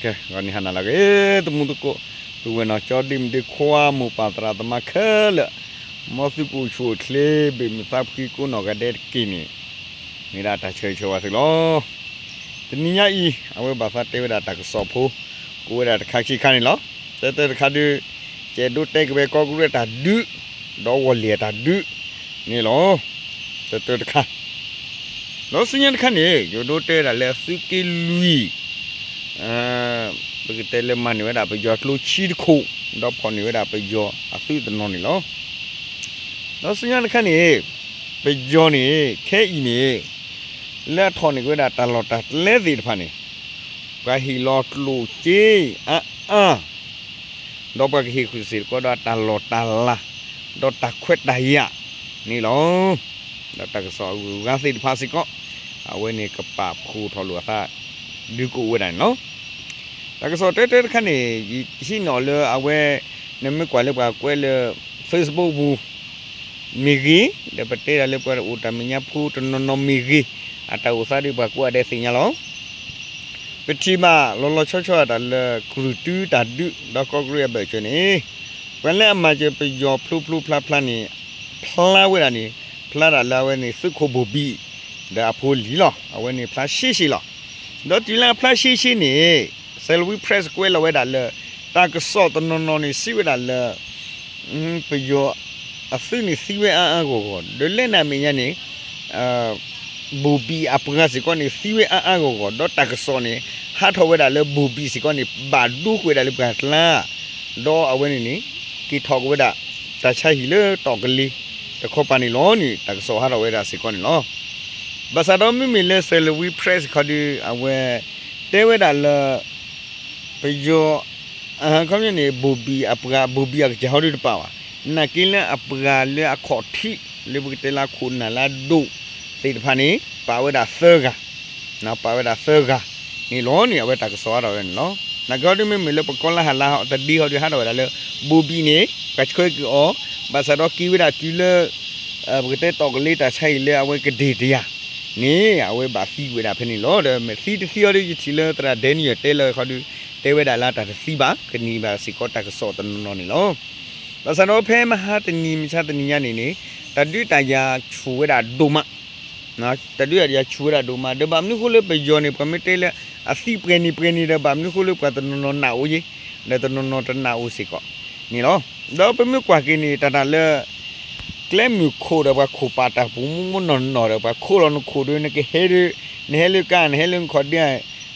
ကဲ ဂီၤနံၤဟါနၤလၢအဂ့ၤ သမူသကိး ပုၢ်ဝဲၢ်နီၢ်ကၠီ ဒ့မုၣ်ဒ့ခွါ မိၢ်ပၢ်သရၣ်သမါခဲလၢာ် မ်သုကအိၣ်ဆူၣ်အိၣ်ချ့ ဘ့ၣ်မုာ်သးဖှံကိးနီၢ်ဂၤဒဲးတက့ၢ်န့ၣ် မ့ၢ်ဒၣ်တၢ်ဆၢဂ့ၤဆၢဝါသုလီၤ. တနံၤညါအံၤ အဝဲဘၣ်သးတဲဝဲဒၣ်တၢ်ကစီၣ်ဖိ ကိးဝဲဒၣ်တခါခံခါန့ၣ်လီၤ. တၢတၢတခါဒုး ကအဲၣ်ဒိးတဲက့ၤဝဲကီၢ်ကရ့ၣ်တၢ်ဒုး ဒီးဝီၤလ့ၤတၢ်ဒုးန့ၣ်လီၤ. တၢတၢတခါ ဒီးဆူညါတခါန့ၣ် ယအဲၣ်ဒိးတဲဝဲဒၣ်လၢသုးက့လွံၢ် ပကတဲလၢမၤန့ၢ်ဝဲဒၣ်ပယီၤကျိဆံတခိၣ် ဒီးဖီၣ်န့ၢ်ဝဲဒၣ်ပယီၤအသုးတနီၤန့ၣ်လီၤ. ဒီးဆူညါတခါန့ၣ် ပယီၤန့ၣ် ခဲအံၤန့ၣ် လၢအထီၣ်န့ၢ်က့ၤဝဲဒၣ်တၢ်လီၢ်တၢ်ကျဲသ့ၣ်တဖၣ်န့ၣ် ပှၤဟ့ၣ်လီၤကျိၣ်စ့အါအါ ဒီးပှၤကဟ့ၣ်ဃုာ်စ့ၢ်ကီးဒီးတၢ်လီၢ်တၢ်လၤ ဒီးတၢ်ခွဲးတၢ်ယာ်န့ၣ်လီၤ. ဒီးတၢ်ကစီၣ်အဂုၤအဂၤသ့ၣ်တဖၣ်စ့ၢ်ကီး အဝဲန့ၣ်ကပာ်ဖှိၣ်ထီၣ်လိာ်အသး ဒုးကအိၣ်ဝဲဒၣ်န့ၣ်လီၤ. တၢ်ကစီၣ်တၢတၢတခါန့ၣ် ယဟံးန့ၢ်အီၤလၢအဝဲ နမ့ၢ်ကွၢ်လၢပှၤကွဲးလၢ Facebook ပူၤ မ့ၢ်ဂ့ၤ, ဒီးပတဲဒၣ်လၢပှၤအိၣ်တၢ်မဲာ်ညါဖိတနီၤနီၤမ့ၢ်ဂ့ၤ, အတၢ်အိၣ်သးဒ်ပှၤကိးဂၤဒဲးသ့ၣ်ညါလီၤ. ပထံၣ်ဘၣ်လီၤလီၤဆီဆီအတၢ်လၢ ကရူၢ်တုတၢ်ဒုး ဒီးကီၢ်ကရ့ၣ်အဘၢၣ်စၢၤန့ၣ် ပှၤလၢအမၤစၢၤပယီၤဖျိဖျိဖျါဖျါန့ၣ် ဖျါဝဲဒၣ်န့ၣ် ဖျါဒၣ်လၢအဝဲန့ၣ် သုးခိၣ်ဘိၣ်ဘံၣ် ဒီးအဖိလံၤလီၤ. အဝဲန့ၣ်ဖျါရှဲရှဲလီၤ. ဒီးတုၤလၢအဖျါရှဲရှဲန့ၣ် Salween Press ကွဲးလီၤဝဲဒၣ်လၢ တၢ်ကစီၣ်တနီၤနီၤန့ၣ် စံးဝဲဒၣ်လၢ ပယီၤအသုးန့ၣ်သံဝဲအါအါဂီၢ်ဂီၢ်, ဒီးလၢနမဲာ်ညါန့ၣ် ဘိၣ်ဘံၣ်အပှၤစ့ၢ်ကီးန့ၣ် သံဝဲအါအါဂီၢ်ဂီၢ်, ဒီးတၢ်ကစီၣ်န့ၣ် ဟးထီၣ်ဝဲဒၣ်လၢဘိၣ်ဘံၣ်စ့ၢ်ကီးန့ၣ် ဘၣ်ဒိကွံာ်ဝဲဒၣ်လၢပှၤကျါ, ဒီးအဝဲန့ၣ်န့ၣ် က့ၤထီၣ်က့ၤဝဲဒၣ် တၢ်ဆါဟံၣ်လၢတီၢ်ကလ့တခီပၤန့ၣ်လီၤန့ၣ် တၢ်ကစီၣ်ဟးထီၣ်ဝဲဒၣ်စ့ၢ်ကီးန့ၣ်လီၤ. ဘၣ်ဆၣ်ဒီးမ့မ့ၢ်လၢ Salween Press ခီဒီး အဝဲ တဲဝဲဒၣ်လၢ ပယီၤ အခီပညီန့ၣ် ဘိၣ်ဘံၣ်အပှၤ ဘိၣ်ဘံၣ်အကစၢ်ဟီဒုတပာ်ဘၣ်. နာ်က့လၢအပှၤလၢအခီၣ်ထံး လၢပကတဲလၢအခိၣ်နၢ်လၢအဒိၣ်သ့ၣ်တဖၣ်န့ၣ် ပာ်ဝဲဒၣ်သၢဂၤ, ပာ်ဝဲဒၣ်သၢဂၤန့ၣ်လီၤန့ၣ် အဝဲတၢ်ကစီၣ်ဟးထီၣ်ဝဲန့ၣ်လီၤ. နာ်က့ဟီဒုမ့မ့ၢ်လၢပကီၢ်လၢဟးလၢတဒ့ဟီဒုဟးထီၣ်ဝဲဒၣ်လၢ ဘိၣ်ဘံၣ်န့ၣ် ပှၤဆှၢက့ၤအီၤ, ဘၣ်ဆၣ်ဒီးက့ၤဝဲဒၣ်တုၤလၢ ပကတဲတီၢ်ကလ့တၢ်ဆါဟံၣ်လၢအဝဲကဒ့ၣ်တယၤန့ၣ် အဝဲဘၣ်သံကွံာ်ဝဲဒၣ်ဖဲန့ၣ်လီၤ. ဒီးမ့ၢ်သံတသံဟီဒု ယထံၣ်လၢသရၣ် Daniel တဲလီၤခီဒု တဲဝဲဒၣ်လၢတၢ်တသံဘၣ် ကန့ၢ်ဘၣ်စ့ၢ်ကီးတၢ်ကစီၣ်တနီၤနီၤန့ၣ်လီၤ. ဘၣ်ဆၣ်ဒီးဖဲမဟါတနံၤမုၢ်ဆါတနံၤညါန့ၣ်န့ၣ် တၢ်ဒုးတၢ်ယၤဆူၣ်ဝဲဒၣ်ဒိၣ်မး တၢ်ဒုးတၢ်ယၤဆူၣ်ဝဲဒၣ်ဒိၣ်မး ဒီးဘၣ်မနုၤဃိလၢပယီၤန့ၣ် ပှၤမ့ၢ်တဲလၢ အသံပှဲၤန့ၣ်ပှဲၤန့ၣ်ဒီး ဘၣ်မနုၤဃိလၢပှၤတနီၤနီၤနာ်အိၣ်ယဲ ဒီးတနီၤနီၤတနာ်အိၣ်စ့ၢ်ကီးန့ၣ်လီၤ. ဒီးပမ့ၢ်ကွၢ်က့ၤန့ၣ် တၢ်တၢ်လၢ ကျဲမုၢ်ခိၣ်ဒီးပှၤခိၣ်ပာ်တၢ်ပူၤမူမူနီၢ်နီၢ်ဒီး ပှၤခိၣ်လီၤနခိၣ်ဒီး နကဟဲဒီး နဟဲလၢကါ နဟဲလၢနခီၣ်ဒ့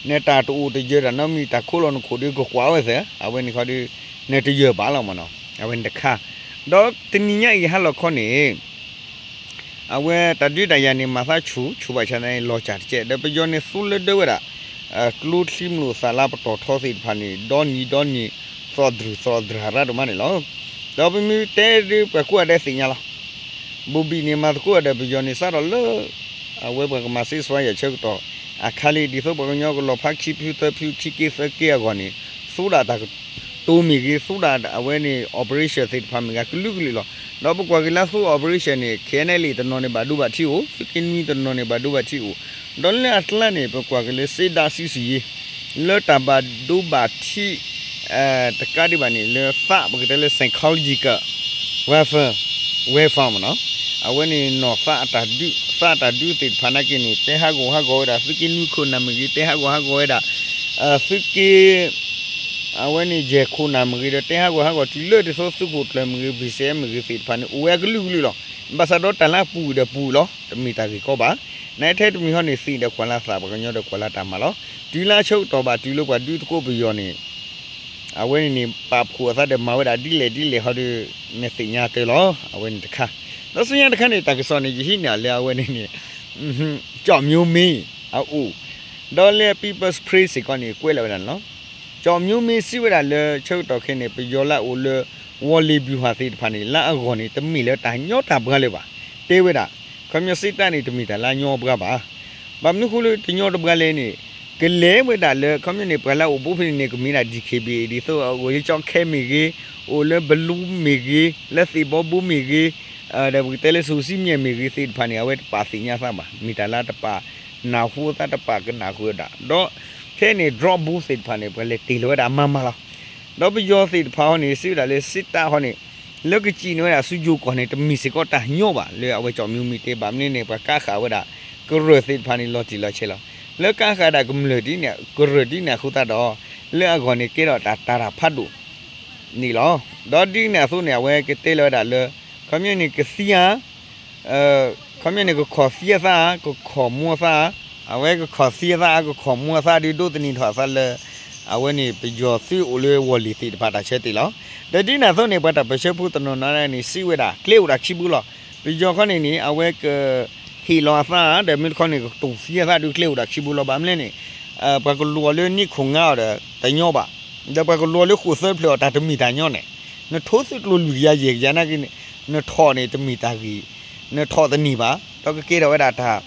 နတၢ်တအိၣ်တယၢၤတၢ်နီတမံၤ တၢ်ခိၣ်လီၤနခိၣ်ဒီး ကကွၢ်ဝဲသ့ အဝဲန့ၣ်ခီဒီး နတယၢၤဘၣ်လီၤမ့ၢ်နီၤ အဝဲန့ၣ်တခါ. ဒီးတနံၤညါအံၤဟါလီၤခီန့ၣ် အဝဲတၢ်ဒုးတၢ်ယၤန့ၣ် မၤသးဆူၣ် ဆူၣ်ဘၣ်ဆၣ်န့ၣ် လီၤစၢ်တကဲး ဒီးပယီၤန့ၣ် သူလၢဒၢဝဲဒၣ် ကျိချံမျိာ်သၣ်လါပတီၢ်ထီသ့ၣ်တဖၣ်န့ၣ် ဒီနံၤဒီနံၤ သီၣ်တြူၢ်သီၣ်တြၢ်ရၢဒိၣ်မးန့ၣ်လီၤ. ဒီးပမ့ၢ်တဲဒုး ပှၤကိးဂၤဒဲးသ့ၣ်ညါလီၤ. ဘိၣ်ဘံၣ်န့ၣ် မၤသကိးဒီးပယီၤန့ၣ် စးထီၣ်လၢ အဝဲပှၤကမၤစ့စှၤယၤဆၢကတီၢ် အခါလံ ဒ်သိးပှၤကညီကလီၤဖးခံဖုသၢဖု ခံက့သၢက့အဂီၢ်န့ၣ် သူဒၣ်တၢ်ကတိၤမ့ၢ်ဂ့ၤ သူဒၣ်အဝဲန့ၣ် operation သ့ၣ်တဖၣ်မ့ၢ်ဂ့ၤ ကလုာ်ကလုာ်လီၤ. ဒီးပကွၢ်က့ၤလၢသူ operation န့ၣ် ခဲန့ၣ်လံ တနီၤန့ၣ်ဘၣ်ဒိဘၣ်ထံးအိၣ် သုးက့နွံတနီၤန့ၣ်ဘၣ်ဒိဘၣ်ထံးအိၣ် ဒီးလၢအကျါန့ၣ် ပကွၢ်က့ၤလၢ စစ်တပ် စစ်ဆင်ရေး လၢတၢ်ဘၣ်ဒိဘၣ်ထံး တကးဒံးဘၣ်န့ၣ် လၢသးပကတဲလၢ psychological warfare warfare မ့ၢ်နီၤ အဝဲန့ၣ်နီၢ်သးအတၢ်ဒုး သးအတၢ်ဒုးသ့ၣ်တဖၣ်နာ်က့န့ၣ် တဲဟးဂီၤဟးဂီၤဝဲဒၣ် သုးက့နွံခိၣ်နၢ်မ့ၢ်ဂ့ၤ တဲဟးဂီၤဟးဂီၤဝဲဒၣ် သုးက့ အဝဲန့ၣ်ယဲၢ်ခိၣ်နၢ်မ့ၢ်ဂ့ၤဒီး တဲဟးဂီၤဟးဂီၤတုၤလၢဒ်သိးသုးခိၣ်ကျၢၢ်မ့ၢ်ဂ့ၤ BGF မ့ၢ်ဂ့ၤသ့ၣ်တဖၣ်န့ၣ် အိၣ်ဝဲအကလုာ်ကလုာ်လီၤ. ဘၣ်ဆၣ်ဒီးတၢ်လၢအပူၤဒီးပူၤလီၤ တမ့ၢ်တၢ်ဂ့ၢ်ကီဘၣ်. နထဲတမံၤဟီန့ၣ် သ့ၣ်ဒီးကွၢ်လၢသး ပှၤကညီဒီးကွၢ်လၢတၢ်မၤလီၤ. တုၤလၢအဆၢကတီၢ်ဘၣ်တုၤလၢပှၤဒုးသကိးပယီၤန့ၣ် အဝဲန့ၣ်န့ၣ် ပာ်ဖှိၣ်အသးဒီးမၤဝဲဒၣ်ဒ်လဲၣ်ဒ်လဲၣ်ဟီဒီး နသ့ၣ်ညါတၢ်လီၤ အဝဲန့ၣ်တခါ. ဒီးဆူညါတခါန့ၣ် တၢ်ကစီၣ်န့ၣ် ယဟံးန့ၢ်လၢအဝဲန့ၣ်န့ၣ် ကၠီၣ်မၠိမ့ၣ် အအိၣ် ဒီးလၢ People's Spring စ့ၢ်ကီးန့ၣ် ကွဲးလီၤဝဲဒၣ်န့ၣ်လီၤ. ကၠီၣ်မၠိမ့ၣ်စံးဝဲဒၣ်လၢဆၢကတီၢ်ခဲအံၤန့ၣ် ပယီၤလၢအအိၣ်လၢ ဝီၤလ့ၤဘျူဟာ သ့ၣ်တဖၣ်န့ၣ် လၢအဂီၢ်န့ၣ် တမ့ၢ်လၢတၢ်ညီတၢ်ဘှါလၢၤဘၣ်. တဲဝဲဒၣ် ခီပညီ စစ်တပ် န့ၣ် တမ့ၢ်တၢ်လၢအညီအဘှါဘၣ်. ဘၣ်မနုၤဃိလၢတညီတဘှါလဲၣ်န့ၣ် ကလဲၤဝဲဒၣ်လၢ ခီပညီန့ၣ် ပှၤလၢအအိၣ်ဘူးဖဲန့ၣ်န့ၣ် ကမ့ၢ်ဒၣ် DKBA ဒ်သိးအအိၣ်လၢကၠီခဲမ့ၢ်ဂ့ၤ, အိၣ်လၢဘလူမ့ၢ်ဂ့ၤ, လၢသ့ၣ်ဘီဘိမ့ၢ်ဂ့ၤ, ဒီးပကတဲလၢစိၤစံမၠဲၣ်မ့ၢ်ဂ့ၤသ့ၣ်တဖၣ်န့ၣ် အဝဲတပာ်သ့ၣ်ညါသးဘၣ်. မ့ၢ်တၢ်လၢတပာ်နၢ်ဟူသး တပာ်ကနၣ်ဃုာ်ဝဲဒၣ်. ဒီးဖဲ တဲန့ၣ် drop bomb သ့ၣ်တဖၣ်န့ၣ် ပှၤလဲၤတ့ၢ်လီၤဝဲဒၣ်မၤမၤလီၤ. ဒီးပယီၤသ့ၣ်တဖၣ်ဟီန့ၣ် စံးဝဲဒၣ်လၢ စစ်တပ် ဟီန့ၣ် လၢကစံၣ်န့ၢ်ဝဲဒၣ်ဆူယိၤကီၢ်န့ၣ် တမ့ၢ်စ့ၢ်ကီးတၢ်ညီဘၣ် လၢအဝဲကၠီၣ်မံၤမံၤတဲဘၣ်မနုၤန့ၣ် ပှၤကးဃာ်ဝဲဒၣ် ကရၢၢ်သ့ၣ်တဖၣ်န့ၣ် လီၤတံၢ်လီၤဆဲးလီၤ. လၢကးဃာ်ဒၣ်ကမျၢၢ်ဒ်န့ၣ် ကရၢၢ်ဒ်န့ၣ်အဃိသတးဒီး လၢအဂီၢ်န့ၣ်ကဲထီၣ်တၢ်တာ်တၢ်ဖးဒိၣ် န့ၣ်လီၤ. ဒီးဒ်န့ၣ်အသိးန့ၣ် အဝဲကတဲလီၤဝဲဒၣ်လၢ ခီပညီန့ၣ်ကသံဧါ, ခီပညီန့ၣ်ကခီၣ်သံအသးဧါ, ကခီၣ်မူအသးဧါ, အဝဲကခီၣ်သံအသးဧါ, ကခီၣ်မူအသးဒီး ဒိးသန့ၤထီၣ်အသးလၢ အဝဲန့ၣ်ပယီၤသုးအိၣ်လၢဝီၢ်လံၢ်သ့ၣ်တဖၣ်တၢ်ဆၢတဲာ်လီၤ. ဒီးဒ်န့ၣ်အသိးန့ၣ် ပှၤတၢ်ပၢၢ်ဆၢဖိတနီၤနီၤန့ၣ် စံးဝဲဒၣ် ကျဲအိၣ်ဒၣ်ခံဘိလီၤ. ပယီၤခီန့ၣ်န့ၣ် အဝဲက ဟ့ၣ်လီၤအသး ဒီးမ့ၢ်တခီန့ၣ် ကတိၤသံအသးဒုး ကျဲအိၣ်ဒၣ်ခံဘိလီၤ. ဘၣ်မနုၤလဲၣ်န့ၣ် ပှၤကလူၤအီၤလၢနံၣ်ခိၣ်ငါအီၤဒီးတညီဘၣ်, ဒီးပှၤကလူၤအီၤလၢဃိၣ်သၢဖျၢၣ်အီၤ တၢ်တမ့ၢ်တၢ်ညီန့ၣ်, နထိသုးကျိၤလွံၢ်ကယၤယဲၢ်ကယၤနာ်က့န့ၣ် နထီၣ်န့ၣ်တမ့ၢ်တၢ်ဂ့ၢ်, နထီၣ်တန့ၢ်ဘၣ်, ဒီးကကဲထီၣ်ဝဲဒၣ်တၢ်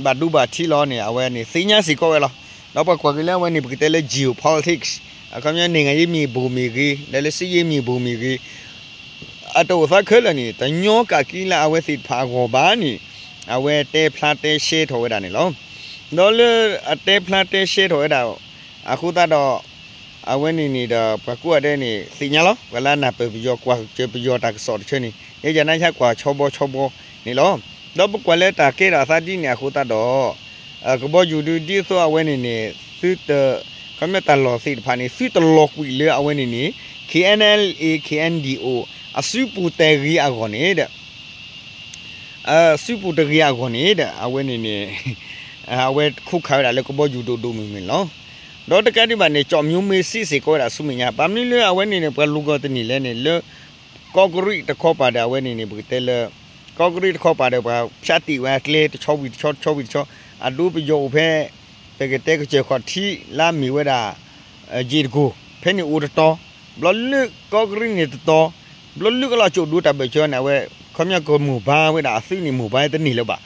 ဘၣ်ဒိဘၣ်ထံးလီၤန့ၣ် အဝဲန့ၣ်သ့ၣ်ညါစ့ၢ်ကီးဝဲလီၤ. ဒီးပှၤကွၢ်က့ၤလၢအဝဲန့ၣ် ပကတဲလၢ geopolitics အခီပညီ နိုင်ငံရေးမြေပုံမ့ၢ်ဂ့ၤ, ဒီးလၢစစ်ရေးမြေပုံမ့ၢ်ဂ့ၤ အတအိၣ်သးခဲလၢာ်န့ၣ် တညီကးက့ၤလၢအဝဲသ့ၣ်တဖၣ်အဂီၢ်ဘၣ်န့ၣ် အဝဲတဲဖျါတဲရှဲထီၣ်ဝဲဒၣ်န့ၣ်လီၤ. ဒီးလၢအတဲဖျါတဲရှဲထီၣ်ဝဲဒၣ် အဃိသတးဒီး အဝဲန့ၣ်န့ၣ်ဒီး ပှၤကိးဂၤဒဲးန့ၣ် သ့ၣ်ညါလီၤ. ပှၤလၢအနၢ်ပၢၢ်ပယီၤ ကွၢ်စၢၤပယီၤတၢ်ကစီၣ်တဆၢန့ၣ် ယဲယၤနါယါကွၢ်ဆီဘီဆီဘီန့ၣ်လီၤ. ဒီးပကွၢ်လၢတၢ်ကဲထီၣ်အသးဒ်န့ၣ်အဃိသတးဒီး ကဘီယူၤဒုး ဒ်သိးအဝဲန့ၣ်န့ၣ် သုတ ခီပညီတၢ်လီၢ်သ့ၣ်တဖၣ်န့ၣ် သုတလီၤကွံာ်လၢအဝဲန့ၣ်န့ၣ် KNLA KNDO အစုပူၤတဂ့ၤအဂီၢ်န့ၣ်ဒီး အစုပူၤတဂ့ၤအဂီၢ်န့ၣ်ဒီး အဝဲန့ၣ်န့ၣ် အဝဲခိးခးဝဲဒၣ်လၢကဘီယူၤဒိၣ်ဒိၣ်မုၢ်မုၢ်န့ၣ်လီၤ. ဒီးတကးဒံးဘၣ်န့ၣ် ကၠီၣ်မၠိမ့ၢ်စံးစ့ၢ်ကီးဝဲဒၣ်ဆူမဲာ်ညါ ဘၣ်မနုၤလၢအဝဲန့ၣ်န့ၣ် ပှၤလူၤကီၢ်တနံၣ်လဲၣ်န့ၣ် လၢ ကီၢ်ကရံၣ်တခီပၤဒီး အဝဲန့ၣ်န့ၣ် ပကတဲလၢ ကီၢ်ကရံၣ်တခီပၤဒီး ပှၤဖၠးတံၢ်ဝဲအကျဲ တဆီဝံၤတဆီ တဆီဝံၤတဆီ အဒိပယီၤအိၣ်ဖဲ ပကတဲကစၢၢ်ခီၣ်ထံး လၢအမ့ၢ်ဝဲဒၣ် ယ့ၣ်တကိၢ် ဖဲန့ၣ်အိၣ်တတီၤ, ဘျီလၢကီၢ်ကရံၣ်န့ၣ်တတီၤ, ဘျီလၢကလီၤကၠိၣ်ဒိတၢ်ဘၢၣ်စၢၤန့ၣ် အဝဲ ခီပညီကမိၢ်ပှၢ်ဝဲဒၣ်အသုးန့ၣ် မိၢ်ပှၢ်တန့ၢ်လၢၤဘၣ်.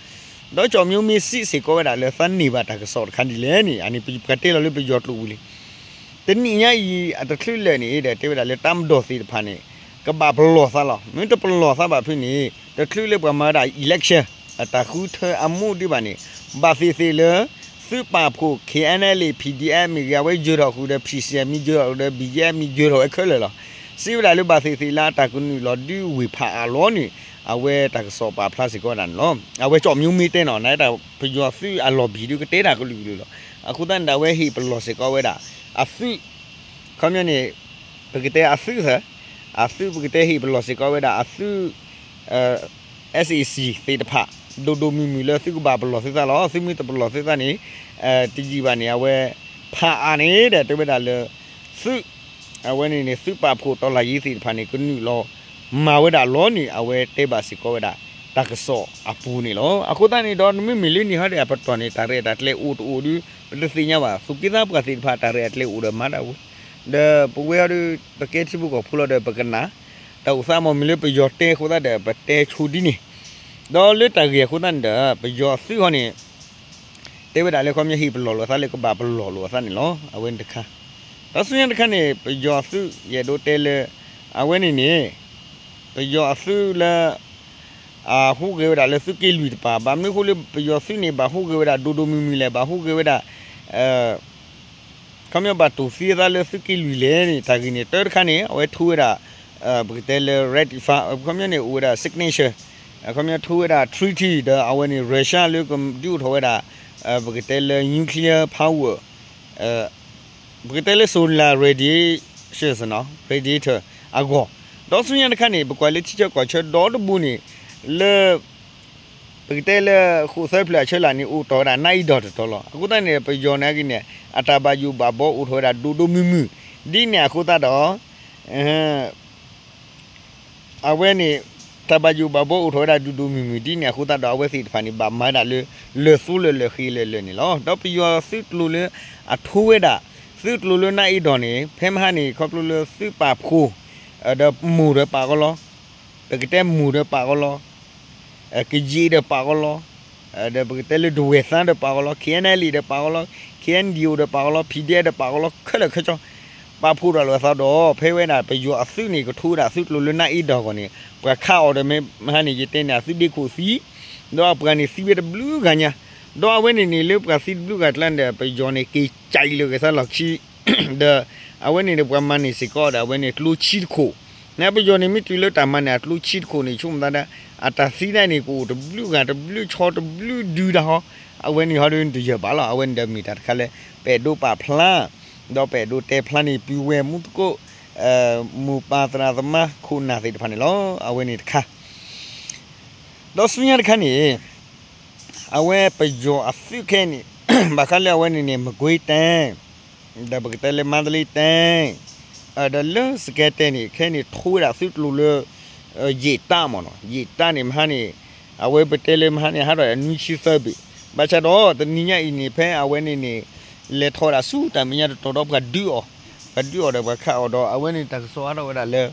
ဒီးကၠီၣ်မၠိမ့ၢ်စံးစ့ၢ်ကီးဝဲဒၣ်လၢ သးန့ၢ်ဘၣ်တၢ်ကစီၣ်တခါဒ်လဲၣ်န့ၣ် အန့ၣ်ပှၤတဲလီၤလၢပယီၤကျိာ်ပူၤလံ တနံၣ်ညါအံၤ အတချုးလၢာ်န့ၣ်ဒီး တဲဝဲဒၣ်လၢ တၢ်မၤဒီးသ့ၣ်တဖၣ်န့ၣ် ကဘၣ်ပလီၢ်သးလီၤ. မ့ၢ်တပလီၢ်သးဘၣ်ဖဲန့ၣ် တချုးလၢပှၤမၤဝဲဒၣ် election အတၢ်ဃုထၢအမူဒံးဘၣ်န့ၣ် ဘၣ်သ့ၣ်သ့ၣ်လၢ သုးပာ်ဖှိၣ် KNLA PDF မ့ၢ်ဂ့ၤ အဝဲယၢၤထီၣ်ဃုာ်ဒီး ဖံၣ်စံၣ် မ့ၢ်ယၢၤထီၣ်ဃုာ်ဒီး ဘံၣ်ယဲ မ့ၢ်ယၢၤထီၣ်ဝဲခဲလၢာ်လီၤ. စံးဝဲဒၣ်လၢဘၣ်သ့ၣ်သ့ၣ်လၢအတၢ်ကနုာ်လီၤဒုးဝ့ၢ်ဖးအါလီၤန့ၣ် အဝဲတၢ်ကစီၣ်ပာ်ဖျါစ့ၢ်ကီးဝဲဒၣ်န့ၣ်လီၤ. အဝဲကၠီၣ်မၠိမ့ၢ်တဲနီၤ နတၢ်ပယီၤသုးအလီၢ်ဘံၣ်ဒုးကတဲတၢ်ကလုာ်ကလုာ်လီၤ. အဃိသတးန့ၣ်ဒီး အဝဲဟ့ၣ်ပလီၢ်စ့ၢ်ကီးဝဲဒၣ် အသုး ခီပညီန့ၣ် ပကတဲအသုးသၢ အသုးပကတဲဟ့ၣ်ပလီၢ်စ့ၢ်ကီးဝဲဒၣ်အသုး SAC သ့ၣ်တဖၣ် ဒိၣ်ဒိၣ်မုၢ်မုၢ်လၢသုကဘၣ်ပလီၢ်သုသးလီၤ. သုမ့ၢ်တပလီၢ်သုသးန့ၣ် တယံာ်ဘၣ်န့ၣ် အဝဲ ဖးအါန့ၣ်ဒီး တဲဝဲဒၣ်လၢ သုး အဝဲန့ၣ်န့ၣ် သုးပာ်ဖှိၣ်တော်လှန်ရေးသ့ၣ်တဖၣ်န့ၣ် ကနုာ်လီၤမၤဝဲဒၣ်လီၤန့ၣ် အဝဲတဲဘၣ်စ့ၢ်ကီးဝဲဒၣ် တၢ်ကစီၣ်အပူၤန့ၣ်လီၤ. အဃိသတးန့ၣ်ဒီး နမ့မ့ၢ်လၢနံၣ်ဟီဒီးအပတီၢ်န့ၣ် တၢ်ရဲၣ်တၢ်ကျဲၤအိၣ်တအိၣ်ဒီး ပတသ့ၣ်ညါဘၣ်. သူၣ်က့သးပှၢ်သ့ၣ်တဖၣ် တၢ်ရဲၣ်တၢ်ကျဲၤအိၣ်ဒီးမၤဒၣ်ဝဲ ဒီးပဝဲဟီဒီး ပကဲထံဖိကီၢ်ဖိလီၤဒီးပကနၣ် တၢ်အိၣ်သးမ့ၢ်မ့ၢ်လၢပယီၤတဲအဃိသတးဒီး ပတဲဆိဒ်န့ၣ် ဒီးလၢတၢ်ဂ့ၢ်အဃိသတးန့ၣ်ဒီး ပယီၤအသုးဟီန့ၣ် တဲဝဲဒၣ်လၢခီပညီဟ့ၣ်ပလီၢ်လိာ်အသးလၢ ကဘၣ်ပလီၢ်လိာ်အသးန့ၣ်လီၤ. အဝဲန့ၣ်တခါ တၢ်ဆူညါတခါန့ၣ် ပယီၤအသုး ယအဲၣ်ဒိးတဲလၢ အဝဲန့ၣ်န့ၣ် ပယီၤအသုးလၢ အဟူးဂဲၤဝဲဒၣ်လၢသုးက့လွံၢ်တပၤ ဘၣ်မနုၤအဃိလၢပယီၤသုးန့ၣ် ဘၣ်ဟူးဂဲၤဝဲဒၣ်ဒိၣ်ဒိၣ်မုၢ်မုၢ်လဲၣ် ဘၣ်ဟူးဂဲၤဝဲဒၣ် ခီပညီဘၣ်တိၢ်သံအသးလၢသုးက့လွံၢ်လဲၣ်န့ၣ် တၢ်ဂ့ၢ်န့ၣ် တၢတခါန့ၣ် အဝဲထိဝဲဒၣ် ပကတဲလၢ ratify ခီပညီန့ၣ် အိၣ်ဝဲဒၣ် signature ခီပညီထိဝဲဒၣ် treaty ဒီးအဝဲန့ၣ် Russia လၢကဒုးအိၣ်ထီၣ်ဝဲဒၣ် ပကတဲလၢ nuclear power ပကတဲလၢ solar radiation နီၤ radiator အဂီၢ် ဒီးဆူညါတခါန့ၣ် ပကွၢ်လၢထံဆၢကီၢ်ဆၢဒီတဘိန့ၣ် လၢ ပကတဲလၢ ဃိၣ်သၢဖျၢၣ်အဆၢလၢ်န့ၣ် အိၣ်တီၢ်ဝဲဒၣ်နါအ့ၣ်ဒီၢ်တတီၤလီၤ. အဃိသတးန့ၣ် ပယီၤနာ်က့န့ၣ် အတၢ်ဘၣ်ယိၣ်ဘၣ်ဘီအိၣ်ထီၣ်ဝဲဒၣ်ဒိၣ်ဒိၣ်မုၢ်မုၢ် ဒ်န့ၣ်အဃိသတးဒီး အဝဲန့ၣ် တၢ်ဘၣ်ယိၣ်ဘၣ်ဘီအိၣ်ထီၣ်ဝဲဒၣ်ဒိၣ်ဒိၣ်မုၢ်မုၢ် ဒ်န့ၣ်အဃိသတးဒီး အဝဲသ့ၣ်တဖၣ်န့ၣ် ဘၣ်မၤဝဲဒၣ်လၢ လၢၢ်သိလၢာ်လၢာ်ဃ့လၢာ်လၢာ်န့ၣ်လီၤ. ဒီးပယီၤသုးကျိၤလၢအထိဝဲဒၣ် သုးကျိၤလၢနါအ့ၣ်ဒီၢ်န့ၣ် ဖဲမဟါန့ၣ် ခီဖျိလၢသုးပာ်ဖှိၣ် ဒီးမိၢ်ဒီးပာ်ကီလီၤ ပကတဲမိၢ်ဒီးပာ်ကီလီၤ ကယံာ်ဒီးပာ်ကီလီၤ ဒီးပကတဲလၢဒဝဲၢ်သါဒီးပာ်ကီလီၤ KNLA ဒီးပာ်ကီလီၤ KNDO ဒီးပာ်ကီလီၤ PDF ဒီးပာ်ကီလီၤ ခဲလၢာ်ခဲဆ့ ပာ်ဖှိၣ်ဒီးလိာ်အသးဒီး ဖဲဝဲဒၣ်ပယီၤအသုးန့ၣ် ကထိဝဲဒၣ်သုးကျိၤလၢနါအ့ၣ်ဒီၢ်အဂီၢ်န့ၣ် ပှၤခးအီၤဒီးမ့ၢ်မဟါန့ၣ် ယတဲန့ၣ် အသုးဒ့ခိၣ်သံ ဒီးအပှၤန့ၣ်သံဝဲတဘျုးဂၤညါ ဒီးအဝဲန့ၣ်န့ၣ် လၢပှၤသံတဘျုးဂၤကျါန့ၣ်ဒီး ပယီၤန့ၣ်က့ၤကးအံၤလၢကသါလီၢ်ခံ ဒီးအဝဲန့ၣ်ဒီးပှၤမၤန့ၢ်စ့ၢ်ကီးဒီး အဝဲန့ၣ်ကျိချံတခိၣ်, နပယီၤန့ၣ်မ့ၢ်တုၤလၢတၢ်မၤန့ၢ်အကျိချံတခိၣ်န့ၣ် ဆိကမိၣ်သးဒၣ် အတၢ်သံဒၣ်န့ၣ် ကအိၣ်တဘျုးဂၤတဘျုးဆီတဘျုးဒုဒၣ်ဟီ, အဝဲန့ၣ်ဟီဒုတယၢၢ်ဘၣ်လီၤ. အဝဲန့ၣ်ဒီးမ့ၢ်တၢ်တခါလၢ ပအဲၣ်ဒိးပာ်ဖျါ ဒီးပအဲၣ်ဒိးတဲဖျါန့ၣ် ပုၢ်ဝဲၢ်မူသကိး မိၢ်ပၢ်သရၣ်သမါခိၣ်နၢ်သ့ၣ်တဖၣ်န့ၣ်လီၤ. အဝဲန့ၣ်တခါ ဒီးဆူညါတခါန့ၣ် အဝဲပယီၤအသုးခဲအံၤန့ၣ် ဘၣ်ဃးလၢအဝဲန့ၣ်န့ၣ် မကွ့ၤတဲ ဒီးပကတဲလၢမါတလ့တဲ ဒီးလၢစကဲတဲန့ၣ် ခဲအံၤန့ၣ် ထိဝဲဒၣ်သုးကျိၤလၢ ယံာ်တၢ်မ့ၢ်နီၤ, ယံာ်တၢ်န့ၣ်မဟါန့ၣ် အဝဲပတဲလၢမဟါန့ၣ် ဟးထီၣ်အနွံဆံသၢဘ့ၣ်, ဘၣ်ဆၣ်ဒီးတနံၤညါအံၤန့ၣ် ဖဲအဝဲန့ၣ်န့ၣ် လဲၤထီၣ်ဝဲဒၣ်ဆူတၢ်မဲာ်ညါတတီၤဒီး ပှၤဒုးအီၤ, ပှၤဒုးအီၤဒီးပှၤခးအီၤဒီး အဝဲန့ၣ်တၢ်ကစီၣ်ဟးထီၣ်ဝဲဒၣ်လၢ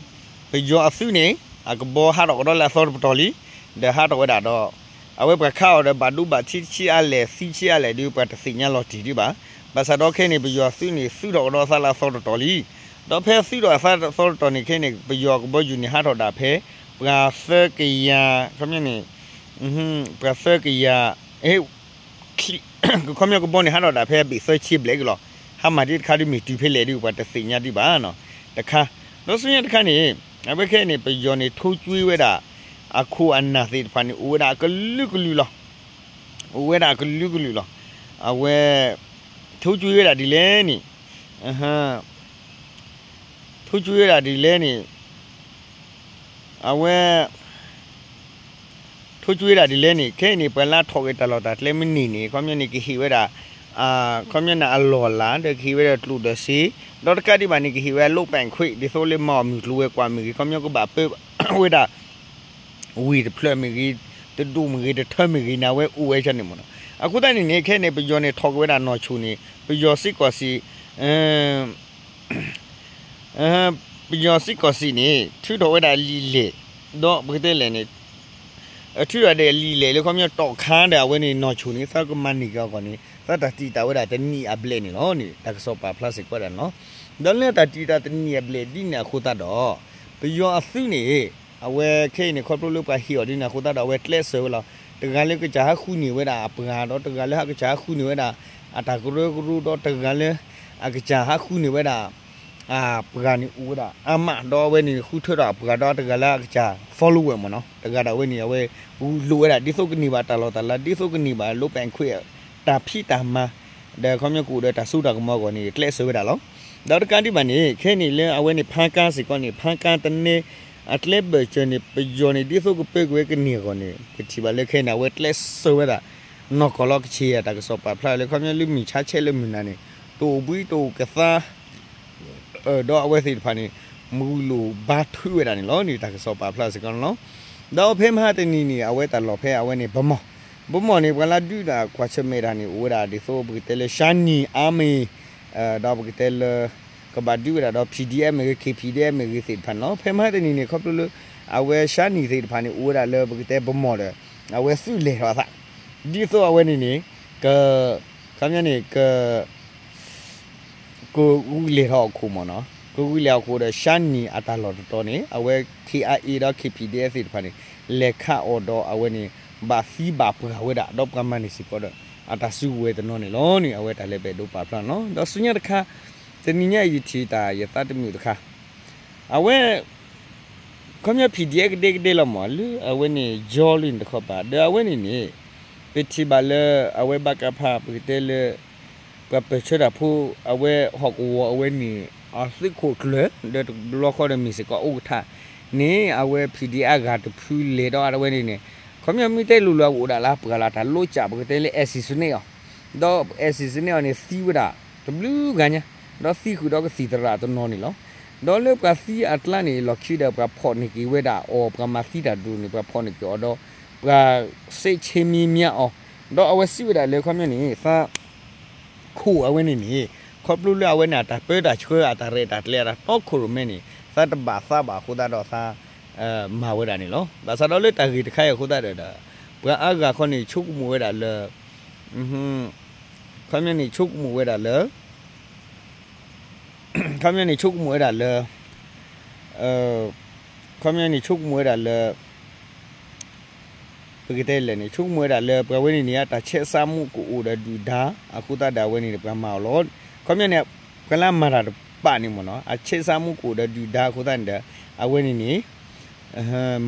ပယီၤအသုးန့ၣ် အကဘီဟးထီၣ်ကဒီးလၢအသီတပတီၢ်လံ, ဒီးဟးထီၣ်ဝဲဒၣ်ဒီး အဝဲပှၤခးအီၤဒီးဘၣ်ဒိဘၣ်ထံးတဆံးအါလဲၣ် သံဆံးအါလဲၣ်ဒီး ပှၤတသ့ၣ်ညါလီၤတံၢ်ဒံးဘၣ်. ဘၣ်ဆၣ်ဒီးခဲအံၤန့ၣ် ပယီၤအသုးန့ၣ် သုးထီၣ်ကဒီးသးလၢအသီတတီၢ်လံ. ဒီးဖဲသုးထီၣ်အသးသီတတီၢ်န့ၣ် ခဲအံၤန့ၣ် ပယီၤအကဘီယူၤန့ၣ် ဟးထီၣ်ဒၣ်ဖဲ ပှၤသၢကယၤ ခီပညီန့ၣ် ပှၤသၢကယၤ ခီပညီကဘီန့ၣ် ဟးထီၣ်ဒၣ်ဖဲအဘ့ၣ်သၢဆံဘျဲၣ်က့ၤလီၤ. ဟးမၤဒ်တခါဒ်မ့ၢ်တုၤဖဲလဲၣ်ဒ် ပှၤတသ့ၣ်ညါဒံးဘၣ်နီၤ တခါ. ဒီးဆူညါတခါန့ၣ် အဝဲခဲအံၤန့ၣ် ပယီၤန့ၣ် ထိကွ့ဝဲဒၣ် အခိၣ်အနၢ်သ့ၣ်တဖၣ်န့ၣ် အိၣ်ဝဲဒၣ်အကလုာ်ကလုာ်လီၤ. အိၣ်ဝဲဒၣ်အကလုာ်ကလုာ်လီၤ. အဝဲ ထိကွ့ဝဲဒၣ်ဒ်လဲၣ်န့ၣ် ထိကွ့ဝဲဒၣ်ဒ်လဲၣ်န့ၣ် အဝဲ ထိကွ့ဝဲဒၣ်ဒ်လဲၣ်န့ၣ် ခဲအံၤန့ၣ် ပှၤလၢအထီၣ်က့ၤတၢ်လီၢ်တၢ်ကျဲမ့ၢ်န့ၢ်န့ၣ် ခီပညီန့ၣ် ကဟ့ၣ်ဝဲဒၣ် ခီပညီန့ၣ်အလီၢ်အလၤ ဒီးကဟ့ၣ်ဝဲဒၣ်ကျိၣ်ဒီးစ့ ဒီးတကးဒံးဘၣ်န့ၣ် ကဟ့ၣ်ဝဲဒၣ်လိၣ်ပဲာ်ခွံ ဒ်သိးလၢမၤအီၣ်မုၢ်ကျိၤဝဲၤကွာ်မ့ၢ်ဂ့ၤ ခီပညီကဘၣ်ပၢဝဲဒၣ် ဝ့ၢ်တဖျၢၣ်မ့ၢ်ဂ့ၤ တဒူၣ်မ့ၢ်ဂ့ၤ တထၢမ့ၢ်ဂ့ၤန့ၣ် အဝဲအိၣ်ဝဲဆၢန့ၣ်မ့ၢ်နီၤ. အဃိသတးန့ၣ်န့ၣ် ခဲအံၤန့ၣ် ပယီၤန့ၣ် ထီၣ်က့ၤဝဲဒၣ်နီၢ်ဆိၣ်န့ၣ် ပယီၤစ့ၢ်ကီးစ့ၢ် ပယီၤစ့ၢ်ကီးစ့ၢ်န့ၣ် ထုးထီၣ်ဝဲဒၣ်အလံာ်လဲၢ် ဒီးပကတဲလဲၣ်န့ၣ် ထုးထီၣ်ဒီးအလံာ်လဲၢ်လၢခီပညီတီၣ်ခါဒီးအဝဲန့ၣ် နီၢ်ဆိၣ်န့ၣ် သးကမၤန့ၢ်က့ၤအီၤအဂီၢ်န့ၣ် သးတၢ်တံာ်တာ်ဝဲဒၣ်တနံၣ်အဘျဲၣ်န့ၣ်လီၤန့ၣ် တၢ်ကစီၣ်ပာ်ဖျါစ့ၢ်ကီးဝဲဒၣ်န့ၣ်လီၤ. ဒီးလၢတၢ်တံာ်တာ်တနံၣ်အဘျဲၣ်ဒ်န့ၣ်အဃိသတးဒီး ပယီၤအသုးန့ၣ် အဝဲခဲအံၤန့ၣ် ခီဖျိလၢပှၤဟ့ၣ်အီၤဒ်န့ၣ်အဃိသတးဒီး အဝဲကျဲးစၢးဝဲလီၤ. တဂၤလၢကစၢ်ဟးဃုန့ၢ်ဝဲဒၣ်အပှၤဒီး တဂၤလၢဟးကစၢ်ဟးဃုန့ၢ်ဝဲဒၣ် အတၢ်ကရၢကရိဒီး တဂၤလၢ အကစၢ်ဟးဃုန့ၢ်ဝဲဒၣ် အပှၤန့ၣ်အိၣ်ဝဲဒၣ်အါမး ဒီးအဝဲန့ၣ်ဃုထၢထီၣ်အပှၤဒီးတဂၤလၢအကစၢ် follower မ့ၢ်နီၤ တဂၤဒီးအဝဲန့ၣ် အဝဲဂုာ်လိာ်ဝဲဒၣ် ဒ်သိးကန့ၢ်ဘၣ်တၢ်လီၢ်တၢ်လၤ ဒ်သိးကန့ၢ်ဘၣ်လိၣ်ပဲာ်ခွံ တၢ်ဖံးတၢ်မၤ ဒီးခီပညီကအိၣ်ဒီးတၢ်စိတၢ်ကမီၤအဂီၢ်န့ၣ် ကျဲးစၢးဝဲဒၣ်လီၤ. ဒီးတကးဒံးဘၣ်န့ၣ် ခဲအံၤန့ၣ်လၢအဝဲန့ၣ် ဖါကါစ့ၢ်ကီးန့ၣ် ဖါကါတနဲ အကျဲဘၢၣ်စၢၤန့ၣ် ပယီၤန့ၣ် ဒ်သိးကပၢက့ၤဝဲကန့ၢ်အဂီၢ်န့ၣ် ပထံၣ်ဘၣ်လၢခဲအံၤန့ၣ် အဝဲကျဲးစၢးဝဲဒၣ် နီၢ်ကီၢ်လီၤကဆ့ၣ် တၢ်ကစီၣ်ပာ်ဖျါလၢခီပညီလၢမုၢ်ဆါဆဲးလၢမုၢ်နၤန့ၣ် တအိၣ်ဘှံးတအိၣ်ကသါ ဒီးအဝဲသ့ၣ်တဖၣ်န့ၣ် မုၢ်လူၢ်ဘါထုဝဲဒၣ်န့ၣ်လီၤန့ၣ် တၢ်ကစီၣ်ပာ်ဖျါစ့ၢ်ကီးန့ၣ်လီၤ. ဒီးဖဲမဟါတနံၤန့ၣ် အဝဲတၢ်လီၢ်ဖဲအဝဲန့ၣ် ဗန်းမော်, ဗန်းမော်န့ၣ် ပှၤလၢဒုးတၢ်ကွၢ်ဆၢၣ်မဲာ်တၢ်န့ၣ် အိၣ်ဝဲဒၣ်ဒ်သိးပကတဲလၢ ရှမ်းနီ army ဒီးပကတဲလၢ ကဘၣ်ဒုးဝဲဒၣ်ဒီး PDF မ့ၢ်ဂ့ၤ KPDF မ့ၢ်ဂ့ၤသ့ၣ်တဖၣ်န့ၣ်လီၤ. ဖဲမဟါတနံၤန့ၣ် ခီဖျိလၢ အဝဲရှမ်းနီသ့ၣ်တဖၣ်န့ၣ် အိၣ်ဝဲဒၣ်လၢပကတဲ ဗန်းမော်ဒီး အဝဲသုးလဲၤထီၣ်အသး ဒ်သိးအဝဲန့ၣ်န့ၣ် က ခီပညီန့ၣ် က ကဂုာ်လဲၤထီၣ်အခိၣ်မ့ၢ်နီၤ, ကဂုာ်လဲၤအခိၣ်ဒီး ရှမ်းနီအတၢ်လီၢ်တတီၤန့ၣ် အဝဲ KIA ဒီး KPDF သ့ၣ်တဖၣ်န့ၣ် လဲၤခးအီၤဒီးအဝဲန့ၣ် ဘၣ်သံဘၣ်ပှၢ်ဝဲဒၣ် ဒီးပှၤမၤန့ၢ်စ့ၢ်ကီးဒီး အတၢ်စုကဝဲၤတနီၤန့ၣ်လီၤန့ၣ် အဝဲတၢ်လၢပအဲၣ်ဒိးပာ်ဖျါန့ၣ်လီၤ. ဒီးဆူညါတခါ တနံၤညါအံၤယထံၣ်တၢ်ယသးတမုာ်တခါ အဝဲ ခီပညီ PDF ကဒဲကဒဲလီၤမ့ၢ် လၢအဝဲန့ၣ် ယီလၢန့ၣ်တခီပၤ ဒီးအဝဲန့ၣ်န့ၣ် ပထံၣ်ဘၣ်လၢ အဝဲဘၣ်ကဖၣ် ပကတဲလၢ ပှၤပၢၢ်ဆၢတၢ်ဖိ အဝဲဟီၣ်ကဝီၤအဝဲန့ၣ် အသုးခိၣ်ကျၢၢ် ဒီးတဘျီဃီဒီးမ့ၢ်စ့ၢ်ကီးအိၣ်ကထါန့ၣ် အဝဲ PDF အဂၤတဖုလဲၤဒီးအဝဲန့ၣ်န့ၣ် ခီပညီမ့ၢ်တဲလိၤလိၤအအိၣ်ဒၣ်လၢအပှၢ်လၢတၢ်လိးကၠး ပကတဲလၢ assassinate အီၤ ဒီး assassinate အီၤန့ၣ်သံဝဲဒၣ် တဘျုးဂၤညါ ဒီးသံဃုာ်ဒီးကသံၣ်သရၣ်တနီၤန့ၣ်လီၤ. ဒီးလၢပှၤသံအကျါန့ၣ် လီၢ်ခံဒီးပှၤဖီၣ်န့ၢ်က့ၤဝဲဒၣ်အီၤ ပှၤမၤသံတၢ်ဒိၣ်န့ၣ် ပှၤဖီၣ်န့ၢ်က့ၤအီၤဒီး ပှၤစဲးဆဲးမံၤမံၤအီၤ ဒီးအဝဲစံးဝဲဒၣ်လၢခီပညီန့ၣ် သး ခိၣ်အဝဲန့ၣ်န့ၣ် ခီဖျိလၢအဝဲန့ၣ် အတၢ်ပၢတၢ်ဆှၢ အတၢ်ရဲၣ်တၢ်ကျဲၤ အတၢ်တီခိၣ်ရိၣ်မဲန့ၣ် သးတဘၣ်သးဘၣ်အဃိသတးဒီးသး မၤဝဲဒၣ်န့ၣ်လီၤ. ဘၣ်ဆၣ်ဒီးလၢတၢ်ဂ့ၢ်တခါအံၤအဃိသတးဒီး ပှၤအါဂၤခီန့ၣ် ဆိကမိၣ်ဝဲဒၣ်လၢ ခီပညီန့ၣ် ဆိကမိၣ်ဝဲဒၣ်လၢ ခီပညီန့ၣ် ဆိကမိၣ်ဝဲဒၣ်လၢ ခီပညီန့ၣ် ဆိကမိၣ်ဝဲဒၣ်လၢ ပကတဲလဲၣ်န့ၣ် ဆိကမိၣ်ဝဲဒၣ်လၢပှၤဝဲန့ၣ်န့ၣ် အတၢ်ဆဲးစးမူကအိၣ်ဒီးဒုၣ်ဒါ အဃိသတးဒီးအဝဲန့ၣ်န့ၣ် ပှၤမၤအီၤလီၤ. ခီပညီန့ၣ် ပှၤလၢအမၤတၢ်တပာ်န့ၣ်မ့ၢ်နီၤ အဆဲးစးမူကအိၣ်ဒီးဒုၣ်ဒါအဃိသတးန့ၣ်ဒီး အဝဲန့ၣ်န့ၣ်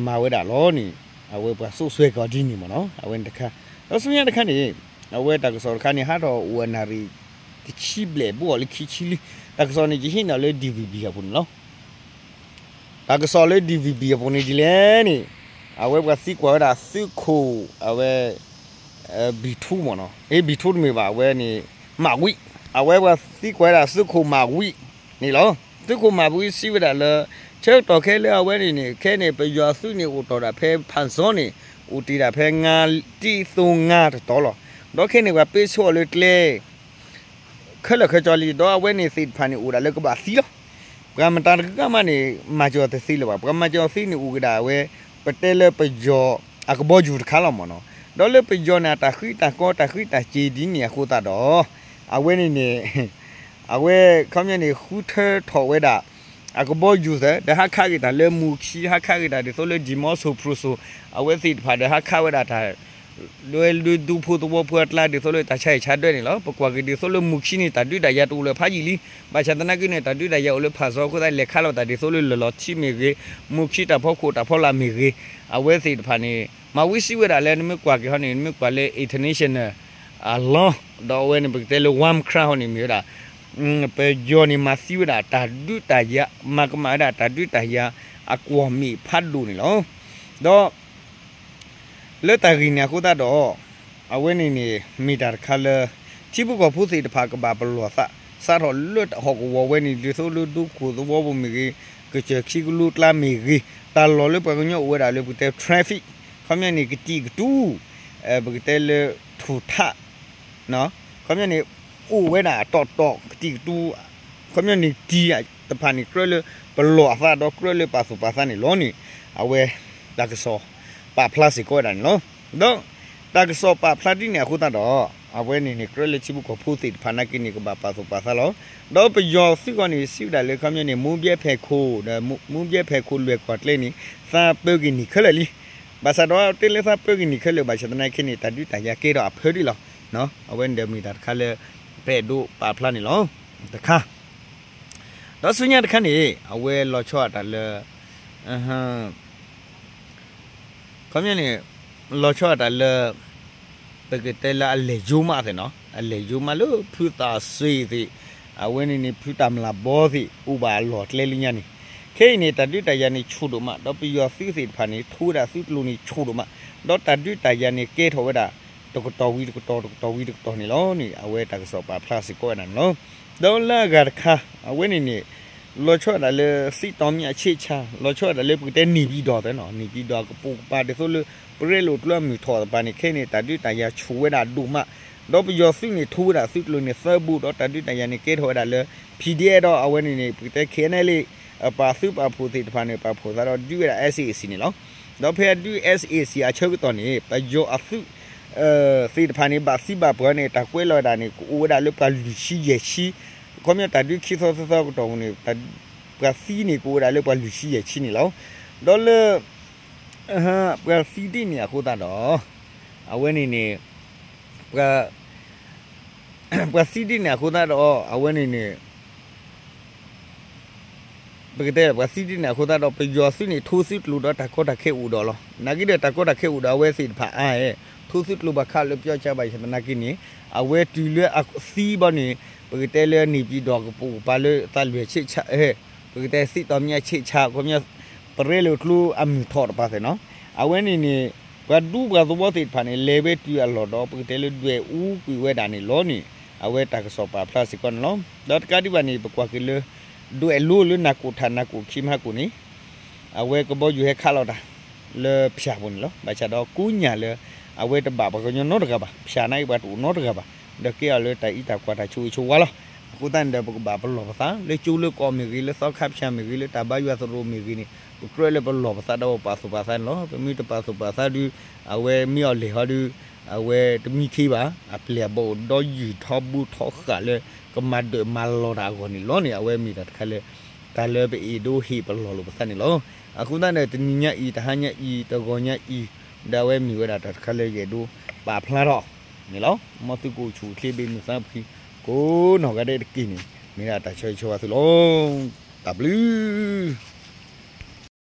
မၤဝဲဒၣ်လီၤန့ၣ် အဝဲပှၤစိာ်ဆှဲကီးဒ်န့ၣ်မ့ၢ်နီၤ အဝဲန့ၣ်တခါ. ဒီးဆူညါတခါန့ၣ် အဝဲတၢ်ကစီၣ်တခါန့ၣ် ဟးထီၣ်အိၣ်အနၣ်ရံၣ်တဆံဘျဲၣ် ဘူးအီၤလၢခံဆံလွံၢ် တၢ်ကစီၣ်န့ၣ် ယဟံးန့ၢ်လၢ D V B အပူၤန့ၣ်လီၤ. တၢ်ကစီၣ်လၢ D V B အပူၤန့ၣ်ဒ်လဲၣ်န့ၣ် အဝဲပှၤသံကွၢ်ဝဲဒၣ်သုးခိၣ် အဝဲ ဘံၣ်ထူမ့ၢ်နီၤ အ့ ဘံၣ်ထူတမ့ၢ်ဘၣ် အဝဲန့ၣ် မၣ်ဝံ အဝဲပှၤသံကွၢ်ဝဲဒၣ်သုးခိၣ်မၣ်ဝံန့ၣ်လီၤ. သုးခိၣ်မၣ်ဝံစံးဝဲဒၣ်လၢ ဆၢကတီၢ်ခဲလၢာ်အဝဲန့ၣ်န့ၣ် ခဲန့ၣ် ပယီၤသုးန့ၣ်အိၣ်တ့ၢ်ဒၣ်ဖဲဖၣ်စီန့ၣ် အိၣ်တ့ၢ်ဒၣ်ဖဲ ငါး တံၢ်သိငါတတီၤလီၤ. ဒီးခဲန့ၣ် ပှၤပ့းဆိအီၤလၢကျဲ ခဲလၢာ်ခဲဆ့လံ ဒီးအဝဲန့ၣ်သ့ၣ်တဖၣ်န့ၣ် အိၣ်ဒၣ်လၢကဘၣ်သံလီၤ. ပှၤမတၤတဂၤမးန့ၣ် မၤစၢၤအီၤတသ့လၢၤဘၣ်. ပှၤမၤစၢၤအီၤသ့န့ၣ် အိၣ်ကဒၣ်အဝဲ ပတဲလၢပယီၤအကဘီယူၤတခါလီၤမ့ၢ်နီၤ. ဒီးလၢပယီၤန့ၣ် အတၢ်ဃံတၢ်ကီ တၢ်ဃံတၢ်စ့ၤဒ်န့ၣ်အဃိသတးဒီး အဝဲန့ၣ်န့ၣ် အဝဲခီပညီန့ၣ် ဃုထၢထီၣ်ဝဲဒၣ် အကဘီယူၤသၢ ဒီးဟးခးက့ၤတၢ်လၢမူခံ ဟးခးက့ၤတၢ်ဒ်သိးလၢ ဒံၣ်မီစိၣ် ဖရူစိၣ် အဝဲသ့ၣ်တဖၣ်ဒီးဟးခးဝဲဒၣ်တၢ် လၢဒူဖိသဝီဖိအကျါဒ်သိးလၢတၢ်ဆါဟံၣ်ဆါဒွဲန့ၣ်လီၤ. ပကွၢ်က့ၤဒ်သိးလၢမူခံန့ၣ် တၢ်ဒုးတၢ်ယၤတအိၣ်လၢၤဖးယံာ်လံ. ဘၣ်ဆၣ်သနာ်က့န့ၣ် တၢ်ဒုးတၢ်ယၤအိၣ်လၢဖၣ်စီအဃိသတး လဲၤခးလီၤတၢ်ဒ်သိးလၢလီၢ်လီၤထံမ့ၢ်ဂ့ၤ, မူခံတၢ်ဖီခိၣ်တၢ်ဖီလာ်မ့ၢ်ဂ့ၤ, အဝဲသ့ၣ်တဖၣ်န့ၣ် မၤဝံစံးဝဲဒၣ်လၢ နမ့ၢ်ကွၢ်က့ၤဟီန့ၣ် နမ့ၢ်ကွၢ်လၢ international law ဒီးအဝဲန့ၣ် ပကတဲလၢ ဝါမခရါ ဟီန့ၣ်မ့ၢ်ဝဲဒၣ် ပယီၤန့ၣ် မၤသံဝဲဒၣ်တၢ်ဒုးတၢ်ယၤ မၤကမၣ်ဝဲဒၣ်တၢ်ဒုးတၢ်ယၤ အကွီၢ်မ့ၣ်ဖးဒိၣ်န့ၣ်လီၤ. ဒီး လၢတၢ်ဂ့ၢ်န့ၣ်အဃိသတးဒီး အဝဲန့ၣ်န့ၣ် မ့ၢ်တၢ်တခါလၢ ထံဖိကီၢ်ဖိသ့ၣ်တဖၣ်ကဘၣ်ပလီၢ်သး စးထီၣ်လၢဟီၣ်ကဝီၤဝဲန့ၣ် ဒ်သိးလၢဒူခိၣ်သဝီပူၤမ့ၢ်ဂ့ၤ, ကစၢၢ်ခံကလိကျါမ့ၢ်ဂ့ၤ, တၢ်လီၢ်လၢပှၤကညီအိၣ်ဝဲဒၣ်လၢပကတဲ traffic ခီပညီန့ၣ် ကတံာ်ကတူၤ ပကတဲလၢ ထူၣ်ထး ခီပညီန့ၣ် အိၣ်ဝဲဒၣ်တီတီကတံာ်ကတူၤ ခီပညီန့ၣ် တံၤတဖၣ်န့ၣ် ကြၢးလၢပလီၢ်အသးဒီးကြၢးလၢပာ်သူၣ်ပာ်သးန့ၣ်လီၤန့ၣ် အဝဲတၢ်ကစီၣ်ပာ်ဖျါစ့ၢ်ကီးဝဲဒၣ်န့ၣ်လီၤ. ဒီးတၢ်ကစီၣ်ပာ်ဖျါဒ်န့ၣ်အဃိသတးဒီး အဝဲန့ၣ်န့ၣ် ကြၢးလၢထံဖိကီၢ်ဖိသ့ၣ်တဖၣ်နာ်က့န့ၣ် ကဘၣ်ပာ်သူၣ်ပာ်သးလီၤ. ဒီးပယီၤသုးဂီၢ်န့ၣ် စံးဝဲဒၣ်လၢခီပညီန့ၣ် မူဘဲဖဲခိၣ်ဒီး မူဘဲဖဲခိၣ်လွဲၢ်ကွီၢ်ကျဲန့ၣ် သးပၢက့ၤန့ၢ်ခဲလၢာ်လံ. ဘၣ်ဆၣ်ဒီးတဲလၢသးပၢက့ၤန့ၢ်ခဲလၢာ် ဘၣ်ဆၣ်သနာ်က့န့ၣ် တၢ်ဒုးတၢ်ယၤကဲထီၣ်အဖၢဒံးလီၤ. အဝဲန့ၣ်ဒီးမ့ၢ်တၢ်တခါလၢ ပအဲၣ်ဒိးပာ်ဖျါန့ၣ်လီၤ. တခါ ဒီးဆူညါတခါန့ၣ် အဝဲလီၤဆီအတၢ်လၢ ခီပညီန့ၣ် လီၤဆီအတၢ်လၢ ပကတဲလၢအလဲၤယိမးသ့ၣ်နီၤ အလဲၤယိမးလၢဖုသးစ့ၤသ့ၣ် အဝဲန့ၣ်န့ၣ် ဖုတၢ်မျၢ်ဘီသ့ၣ် အိၣ်ဘၣ်အလီၢ်ကျဲလၢညါန့ၣ် ခဲအံၤန့ၣ် တၢ်ဒုးတၢ်ယၤန့ၣ်ဆူၣ်ဒိၣ်မး ဒီးပယီၤသုးသ့ၣ်တဖၣ်န့ၣ် ထိဝဲဒၣ်သုးကျိၤန့ၣ်ဆူၣ်ဒိၣ်မး ဒီးတၢ်ဒုးတၢ်ယၤန့ၣ်ကဲထီၣ်ဝဲဒၣ် တကတီၢ်ဝံၤတကတီၢ် တကတီၢ်ဝံၤတကတီၢ်န့ၣ်လီၤန့ၣ် အဝဲတၢ်ကစီၣ်ပာ်ဖျါစ့ၢ်ကီးဝဲဒၣ်န့ၣ်လီၤ. ဒီးလၢအဂၤတခါ အဝဲန့ၣ်န့ၣ် လီၤဆီဒၣ်တၢ်လၢ သံၣ်တီမံအဆ့ၣ်ဆါ လီၤဆီဒၣ်တၢ်လၢပကတဲန့ၣ်ပၠံၣ်ဒီးသ့ၣ်နီၤ န့ၣ်ပၠံၣ်ဒီးကပိာ်ကပၤဒ်သိးလၢ ပရဲလိာ်ကျိအမုၢ်ထီၣ်တပၤန့ၣ် ခဲအံၤန့ၣ် တၢ်ဒုးတၢ်ယၤဆူၣ်ဝဲဒၣ်ဒိၣ်မး ဒီးပယီၤသုးန့ၣ်ထိဝဲဒၣ်သုးကျိၤန့ၣ်သၢဘိ ဒီးတၢ်ဒုးတၢ်ယၤန့ၣ်ကဲထီၣ်ဝဲဒၣ်လၢ P D F ဒီးအဝဲန့ၣ်န့ၣ် ပကတဲ K N L A အပာ်သုးပာ်ဖှိၣ်သ့ၣ်တဖၣ်န့ၣ် ပာ်ဖှိၣ်သးဒီးဒုးဝဲဒၣ် S A C န့ၣ်လီၤ. ဒီးဖဲအဒုး S A C အဆၢကတီၢ်န့ၣ် ပယီၤအသုး သ့ၣ်တဖၣ်န့ၣ် ဘၣ်သံဘၣ်ပှၢ်န့ၣ် တၢ်ကွဲးလီၤဝဲဒၣ်န့ၣ် ကအိၣ်ဝဲဒၣ်လၢပှၤလွံၢ်ဆံယဲၢ်ဆံ ခီပညီတၢ်ဒုးခံသီသၢသီကတီၢ်ပူၤန့ၣ် ပှၤသံန့ၣ် ကအိၣ်ဝဲဒၣ်လၢပှၤလွံၢ်ဆံယဲၢ်ဆံန့ၣ်လီၤ. ဒီးလၢ ပှၤသံဒ်န့ၣ်အဃိသတးဒီး အဝဲန့ၣ်န့ၣ် ပှၤ ပှၤသံဒ်န့ၣ်အဃိသတးဒီး အဝဲန့ၣ်န့ၣ် ပကတဲလၢပှၤသံဒ်န့ၣ်အဃိသတးဒီး ပယီၤသုးန့ၣ် ထိသုးကျိၤဒီးတၢ်ကီတၢ်ခဲအိၣ်ဒီးလီၤ. နာ်က့ဒီး တၢ်ကီတၢ်ခဲအိၣ်ဒီးအဝဲသ့ၣ်တဖၣ်အါအဲၣ် ထိသုးကျိၤဘၣ်ခးလၢပျီကါဘၣ်ဆၣ်သနာ်က့န့ၣ် အဝဲတုၤလၢအသံဘီန့ၣ် ပကတဲလၢန့ၣ်ပၠံၣ်ဒီးကပိာ်ကပၤလၢသးလွဲၢ်ဆ့ၣ်ဆါ ပကတဲသံၣ်တီမံအဆ့ၣ်ဆါ ခီပညီ ပရဲလိာ်ကျိအမုၢ်ထီၣ်တပၤသ့ၣ်နီၤ အဝဲန့ၣ်န့ၣ် ပှၤဒူပှၤသဝီသ့ၣ်တဖၣ်န့ၣ် လဲၤဝဲတုၤအလီၢ်ဒီး ပကတဲလၢဒွဲၣ်အူကွံာ်ဝဲဒၣ်န့ၣ်လီၤန့ၣ် အဝဲတၢ်ကစီၣ်ပာ်ဖျါစ့ၢ်ကီးန့ၣ်လီၤ. ဒီးတကးဒံးဘၣ်န့ၣ် ပကွၢ်က့ၤလၢ ဒွဲၣ်လိလၢနၢ်ကိၣ်ထၣ်နၢ်ကိၣ်ခံမဟါကိၣ်န့ၣ် အဝဲကဘီယူၤဟဲခးလီၤတၢ် လၢဖၠၣ်ပူၤန့ၣ်လီၤ. ဘၣ်ဆၣ်ဒီးကူညၣ်လၢ အဝဲတဘၣ်ပှၤကညီနီတဂၤဘၣ် ဖၠၣ်နာ်က့ပှၤတအိၣ်နီတဂၤဘၣ် ဒီးကဲအီၤလၢတၢ်အံးတၢ်ကွၢ်တၢ်ဆိၣ်ဂ့ၤဆိၣ်ဝါလီၤ. အဃိသတးန့ၣ်ဒီး ပကဘၣ်ပလီၢ်ပသး လၢကၠိလၢကီၢ်မ့ၢ်ဂ့ၤ လၢသီခါဖၠၣ်မ့ၢ်ဂ့ၤ လၢတၢ်ဘါယွၤသရိာ်မ့ၢ်ဂ့ၤန့ၣ် ပကြၢးလၢပလီၢ်ပသးဒီးပပာ်သူၣ်ပာ်သးန့ၣ်လီၤ. ပမ့ၢ်တပာ်သူၣ်ပာ်သးဒီး အဝဲမ့ၢ်အီၤလဲၤဟီဒီး အဝဲတမံခ့ဘၣ် အပျဲၢ်အဘီၣ်အိၣ်ဒီးယုၢ်ထီဘိထီဃာ်လၢ ကမၤဒၢးမၤလီၤတၢ်အဂီၢ်န့ၣ်လီၤန့ၣ် အဝဲမ့ၢ်တၢ်တခါလၢ တၢ်လၢပအဲၣ်ဒိးဟ့ၣ်ပလီၢ်လိာ်ပသးန့ၣ်လီၤ. အဃိသတးန့ၣ် တနံၤညါအံၤ တဟါညါအံၤ တဂီၤညါအံၤ ဒီးအဝဲမ့ၢ်ဝဲဒၣ်တၢ်တခါလၢယအဲၣ်ဒိးပာ်ဖျါထီၣ်န့ၣ်လီၤ. မ်သုကအိၣ်ဆူၣ်အိၣ်ချ့ဘၣ်မုာ်သးဖှံကိးနီၢ်ဂၤဒဲးတက့ၢ်န့ၣ် မ့ၢ်ဒၣ်တၢ်ဆၢဂ့ၤဆၢဝါသုလီၤ. တၢ်ဘျုး